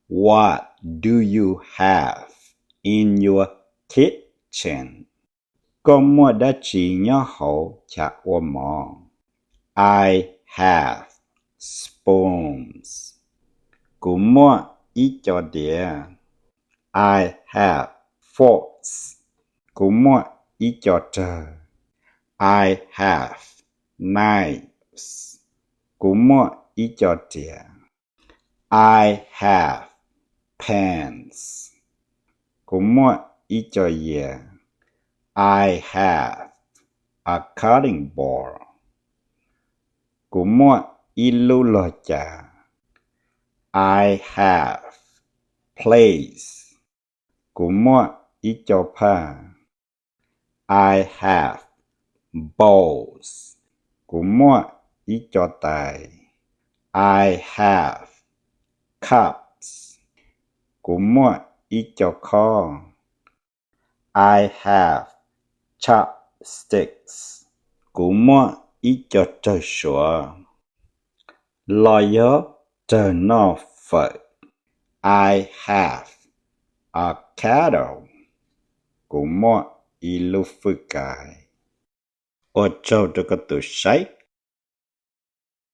What do you have in your kitchen? Koj muaj dab tsi nyob hauv chav ua mov? I have spoons. Kuv muaj ib co diav. I have forks. Kuv muaj ib co rawg. I have knives. Kuv muaj ib co riam. I have pens. Kuv muaj ib co yias. I have a cutting board. Kuv muaj ib lub log cav. I have plates. Kuv muaj ib co phaj. I have bowls. Kuv muaj ib co tais. I have cups. Kuv muaj ib co khob. I have chopsticks. Kuv muaj ib co rawg suav los yog rawg noj fawm. I have a kettle. Kuv muaj ib lub fwj kais. Ua tsaug rau koj tus saib.